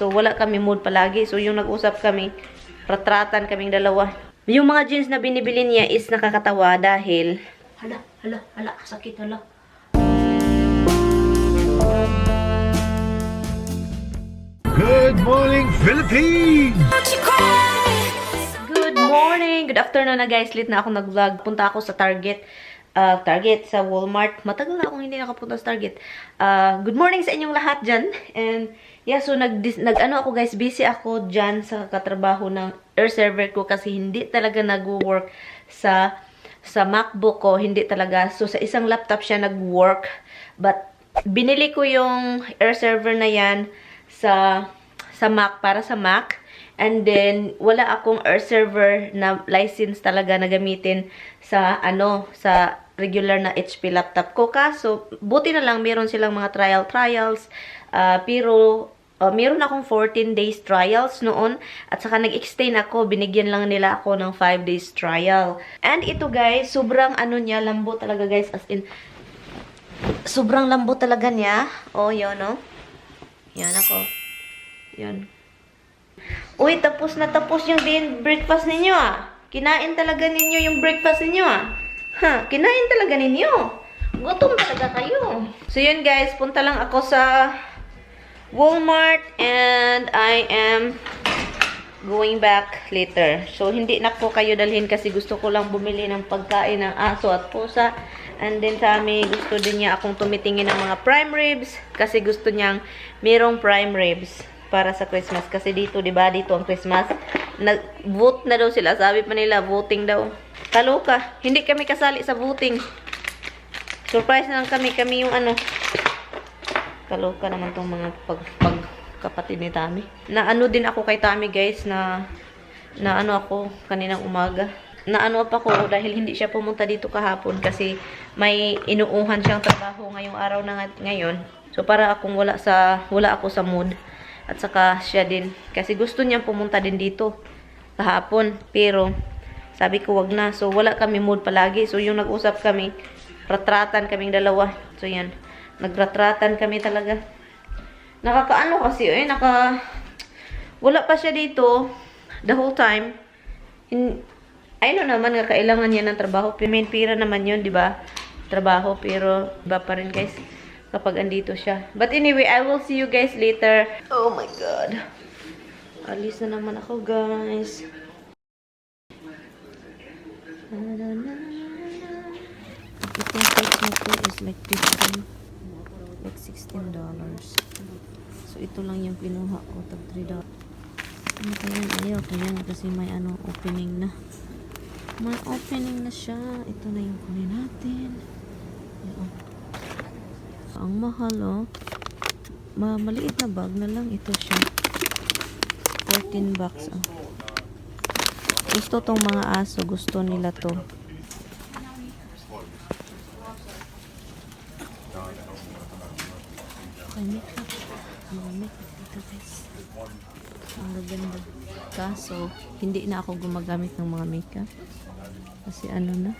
So, wala kami mood palagi. So, yung nag-usap kami, ratratan kaming dalawa. Yung mga jeans na binibili niya is nakakatawa dahil... Hala, sakit, hala. Good morning, Philippines! Good morning! Good afternoon na guys. Late na ako nag-vlog. Punta ako sa Target. Sa Walmart. Matagal na akong hindi nakapunta sa Target. Good morning sa inyong lahat dyan. And yeah, so nag-ano ako guys, busy ako dyan sa katrabaho ng air server ko kasi hindi talaga nag-work sa MacBook ko. Hindi talaga. So sa isang laptop siya nag-work. But binili ko yung air server na yan sa Mac, para sa Mac. And then, wala akong air server na license talaga na gamitin sa, sa regular na HP laptop ko. Kaso, buti na lang, meron silang mga trials. Pero, meron akong 14 days trials noon. At saka nag-extend ako, binigyan lang nila ako ng 5 days trial. And ito guys, sobrang niya, lambot talaga guys. As in, sobrang lambot talaga niya. Oh, yun, no? Yan ako. Yan. Uy, tapos na tapos yung breakfast ninyo, ah. Kinain talaga ninyo yung breakfast ninyo, ah. Kinain talaga ninyo. Gutom talaga kayo. So, yun guys. Punta lang ako sa Walmart and I am going back later. So, hindi na po kayo dalhin kasi gusto ko lang bumili ng pagkain ng aso at pusa. And then, Sammy, gusto din niya akong tumitingin ng mga prime ribs kasi gusto niyang merong prime ribs para sa Christmas. Kasi dito, diba? Dito ang Christmas. Nag-vote na daw sila. Sabi pa nila, voting daw. Kaloka. Hindi kami kasali sa voting. Surprise na lang kami. Kami yung Kaloka naman tong mga pagkapatid ni Tami. Naano din ako kay Tami, guys, na ako kaninang umaga. Naano pa ko dahil hindi siya pumunta dito kahapon kasi may inuuhan siyang trabaho ngayong araw na ngayon. So, para akong wala ako sa mood. At saka siya din. Kasi gusto niya pumunta din dito kahapon. Pero, sabi ko wag na. So, wala kami mood palagi. So, yung nag-usap kami, ratratan kaming dalawa. So, yan. Nagratratan kami talaga. Nakakaano kasi, wala pa siya dito the whole time. Naman nga kailangan niya ng trabaho. Main pira naman yun, di ba? Trabaho, pero iba pa rin guys kapag andito siya. But anyway, I will see you guys later. Oh my God. Alis na naman ako, guys. Itong price na to is like $16. So, ito lang yung pinuha ko. Tag $3. Ano kaya? Ayaw ko yan kasi may opening na. May opening na siya. Ito na yung kunin natin. Ayan. Ang mahal, oh. Maliit na bag na lang. Ito siya. $14, oh. Gusto tong mga aso. Gusto nila to. Ay, makeup. Mga makeup dito, guys. Ang gaganda. Kaso, hindi na ako gumagamit ng mga makeup. Kasi na.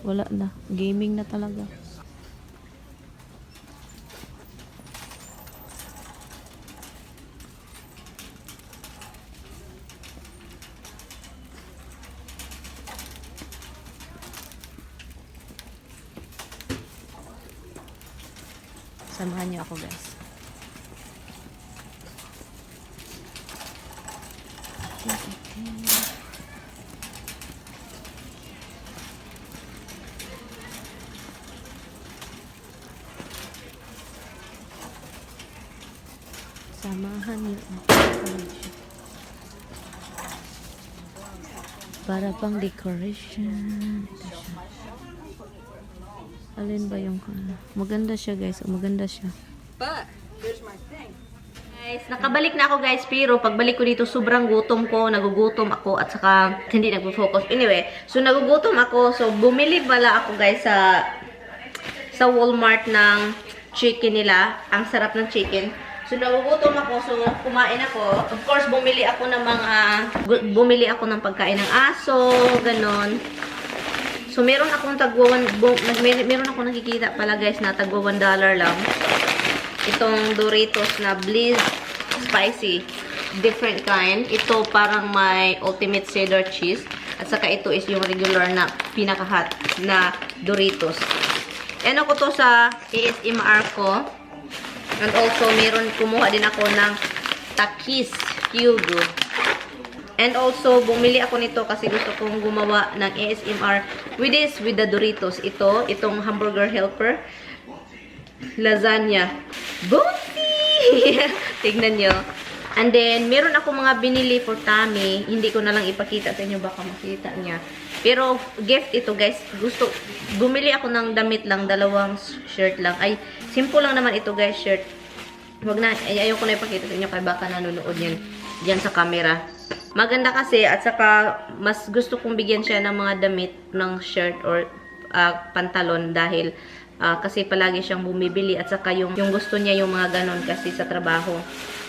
Wala na. Gaming na talaga. Samahan niyo ako, guys. Samahan niyo ako. Para pang decoration. Ito siya. Alin ba yung maganda siya, guys. Maganda siya. But there's my thing. Guys, nakabalik na ako, guys. Pero pagbalik ko dito, sobrang gutom ko. Nagugutom ako at saka hindi nagpo-focus. Anyway, so nagugutom ako. So bumili pala ako, guys, sa Walmart ng chicken nila. Ang sarap ng chicken. So nagugutom ako. So kumain ako. Of course, bumili ako ng pagkain ng aso, ganon. So, meron akong meron akong nakikita pala guys na tagwa $1 lang. Itong Doritos na Blizz spicy. Different kind. Ito parang may ultimate cheddar cheese. At saka ito is yung regular na pinaka-hot na Doritos. Ano ko to sa ASMR ko. And also, kumuha din ako ng Takis Cube. And also, bumili ako nito kasi gusto kong gumawa ng ASMR with the Doritos. Itong hamburger helper. Lasagna. Bounty! Tignan nyo. And then, meron ako mga binili for Tami. Hindi ko na lang ipakita sa inyo. Baka makita niya. Pero, gift ito guys. Bumili ako ng damit lang. 2 shirt lang. Ay, simple lang naman ito guys, shirt. Wag na, ayoko na ipakita sa inyo. Kaya baka nanonood yan. Diyan sa camera. Maganda kasi. At saka, mas gusto kong bigyan siya ng mga damit ng shirt or pantalon. Dahil, kasi palagi siyang bumibili. At saka, yung gusto niya yung mga ganon kasi sa trabaho.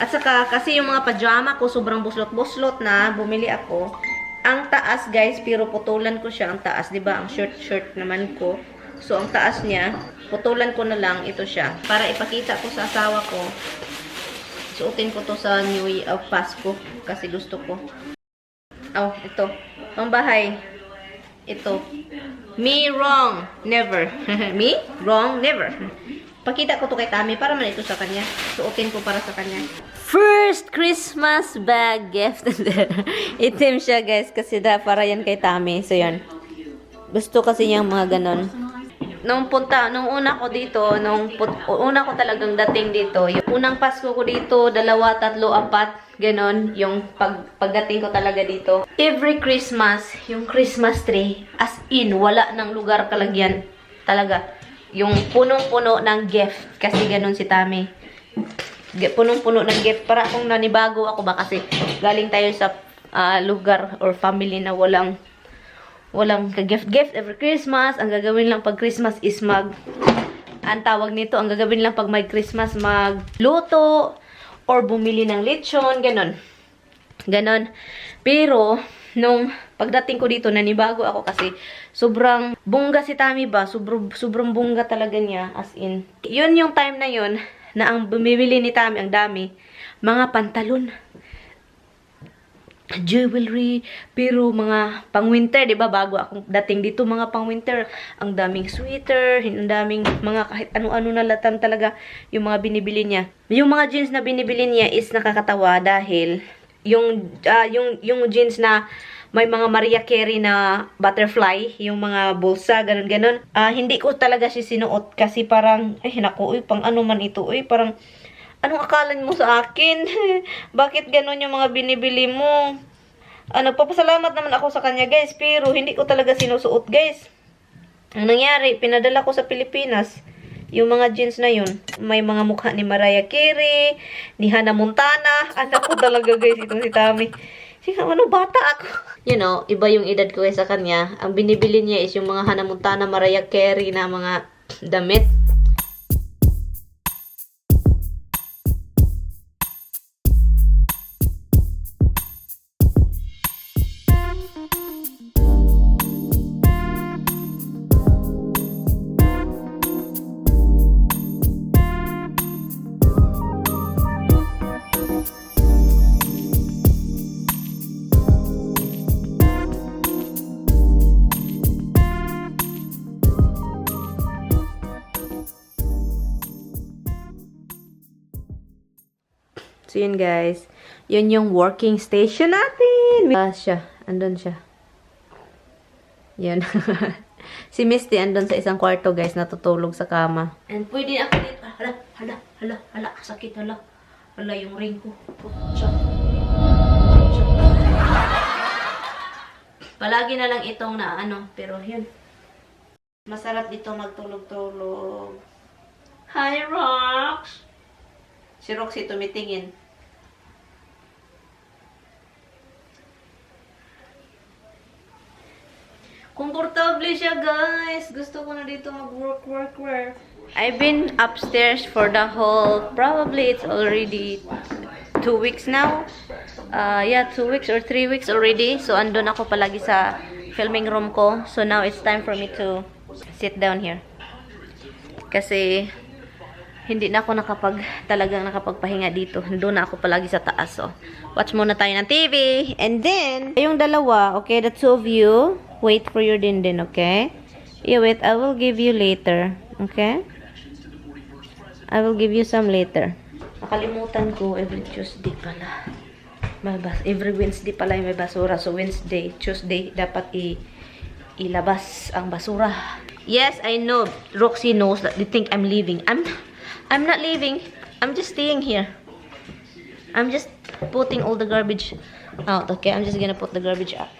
At saka, kasi yung mga pajama ko, sobrang buslot-buslot na, bumili ako. Ang taas, guys, pero putulan ko siya ang taas. Diba? Ang shirt naman ko. So, ang taas niya, putulan ko na lang, ito siya. Para ipakita ko sa asawa ko. Suotin ko to sa New Year, Pasko. Kasi gusto ko. Oh, ito. Pambahay. Ito. Me wrong, never. Me wrong, never. Pakita ko to kay Tami para man ito sa kanya. Suotin ko para sa kanya. First Christmas bag gift. Itim siya guys kasi para yan kay Tami. So yan. Gusto kasi niyang mga ganon. Nung una ko dito, una ko talagang dating dito, yung unang Pasko ko dito, 2, 3, 4, ganon, yung pagdating ko talaga dito. Every Christmas, yung Christmas tree, as in, wala ng lugar kalagyan. Talaga. Yung punong-puno ng gift. Kasi ganon si Tami. Punong-puno ng gift. Para akong nanibago ako ba kasi galing tayo sa lugar or family na walang ka-gift-gift every Christmas. Ang gagawin lang pag Christmas is ang tawag nito, ang gagawin lang pag may Christmas, magluto or bumili ng lechon, ganon. Ganon. Pero, nung pagdating ko dito, nanibago ako kasi sobrang bongga si Tami ba? Sobrang bongga talaga niya. As in, yun yung time na yun na ang bumibili ni Tami, ang dami, mga pantalon, jewelry, pero mga pang-winter, di ba? Bago akong dating dito, mga pang-winter, ang daming sweater, ang daming mga kahit ano-ano na latan talaga yung mga binibili niya. Yung mga jeans na binibili niya is nakakatawa dahil yung jeans na may mga Mariah Carey na butterfly, yung mga bulsa, ganun-ganun. Hindi ko talaga siya sinuot kasi parang, naku, pang ano man ito, parang, anong akala mo sa akin? Bakit ganun yung mga binibili mo? Papasalamat naman ako sa kanya, guys, pero hindi ko talaga sinusuot, guys. Ang nangyari, pinadala ko sa Pilipinas, yung mga jeans na yun. May mga mukha ni Mariah Carey, ni Hannah Montana. Anak ko talaga, guys, itong si Tami. Sige, bata ako. You know, iba yung edad ko sa kanya. Ang binibili niya is yung mga Hannah Montana, Mariah Carey na mga damit. So, yun guys. Yun yung working station natin. Andun siya. Yun. Si Misty andun sa isang kwarto guys, natutulog sa kama. And pwede ako dito. Hala. Sakit, hala. Hala yung ring ko. Palagi na lang itong pero yun. Masarap dito magtulog-tulog. Hi, Rox! Si Roxy tumitingin. Komportable siya, guys. Gusto ko na dito mag-work. I've been upstairs for the whole, probably it's already 2 weeks now. 2 weeks or 3 weeks already. So, andun ako palagi sa filming room ko. So, now it's time for me to sit down here. Kasi, hindi na ako talagang nakapagpahinga dito. Doon na ako palagi sa taas. So, watch muna tayo ng TV. And then, yung dalawa, okay, the two of you, wait for your din, okay? Yeah, wait, I will give you later. Okay? I will give you some later. Nakalimutan ko, every Tuesday pala. Every Wednesday pala yung may basura. So, Wednesday, Tuesday, dapat ilabas ang basura. Yes, I know. Roxy knows that they think I'm leaving. I'm not leaving. I'm just staying here. I'm just putting all the garbage out, okay? I'm just gonna put the garbage out.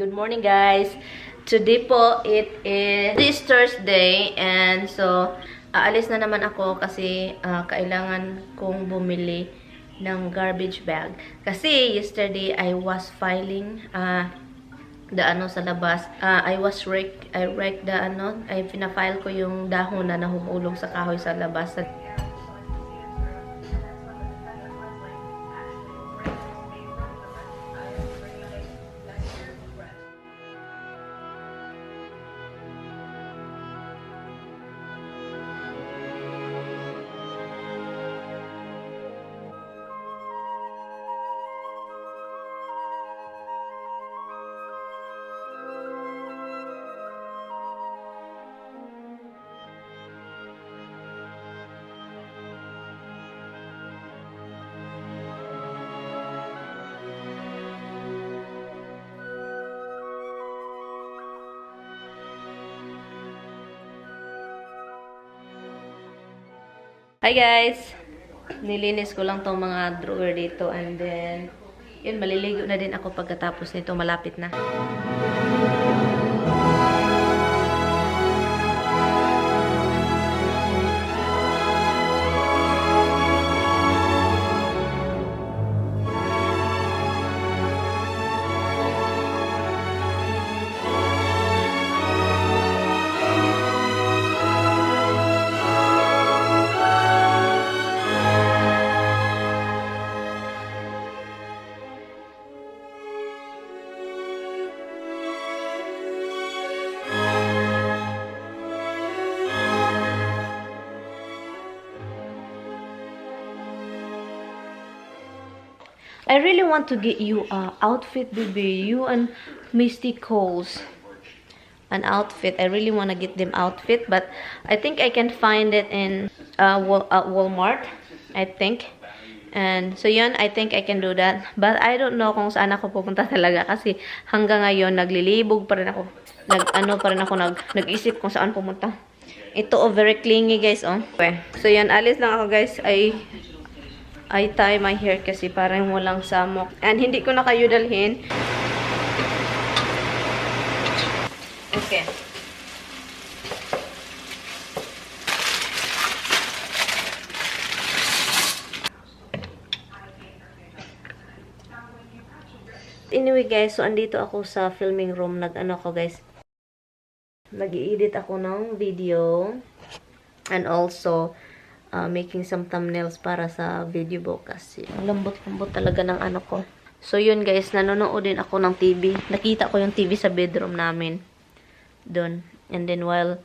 Good morning, guys. Today po, it is this Thursday, and so, aalis na naman ako kasi kailangan kong bumili ng garbage bag. Kasi yesterday, I was filing the sa labas. I wrecked the I pina-file ko yung dahon na nahuhulog sa kahoy sa labas. Hi guys! Nilinis ko lang tong mga drawer dito, and then yun, maliligo na din ako pagkatapos nito, malapit na. I really want to get you a outfit, baby. You and Misty Coles. An outfit. I really want to get them outfit, but I think I can find it in Walmart. I think. And so yun, I think I can do that. But I don't know kung saan ako pupunta talaga kasi hanggang ngayon naglilibog pa rin ako. Nag-isip kung saan pumunta. Ito, oh, very clingy, guys, oh. Okay. So, yan. Alis lang ako, guys. I tie my hair kasi parang walang samok. And hindi ko na kayo dalhin. Okay. Anyway, guys, so andito ako sa filming room. Nag-ano ko, guys. Nag-i-edit ako ng video. And also, making some thumbnails para sa video bukas. Lambot-lambot talaga ng ano ko. So, yun guys, nanonood din ako ng TV. Nakita ko yung TV sa bedroom namin. Doon. And then, while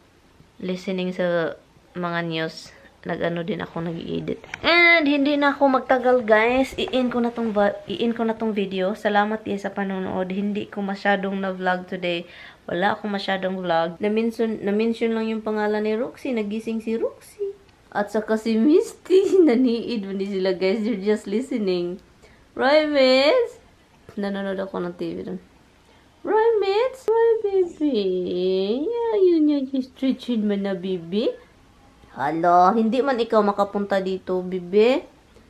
listening sa mga news, nag-ano din ako, nag-i-edit. And, hindi na ako magtagal guys. I-in ko na tong video. Salamat sa panonood. Hindi ko masyadong na-vlog today. Wala akong masyadong vlog. Na-mention lang yung pangalan ni Roxy. Nagising si Roxy. At saka si Misty. Naniid mo din sila guys. You're just listening. Right, miss? Nanonood ako ng TV doon. Right, miss? Right, baby? Yeah, yun yung stretching mo na, baby. Hala, hindi man ikaw makapunta dito, baby.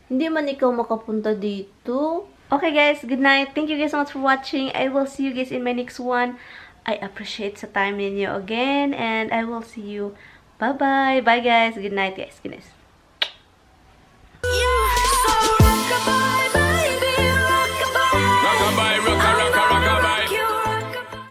Hindi man ikaw makapunta dito. Okay, guys. Good night. Thank you guys so much for watching. I will see you guys in my next one. I appreciate sa time ninyo again. And I will see you. Bye-bye. Bye, guys. Good night, guys. Good night.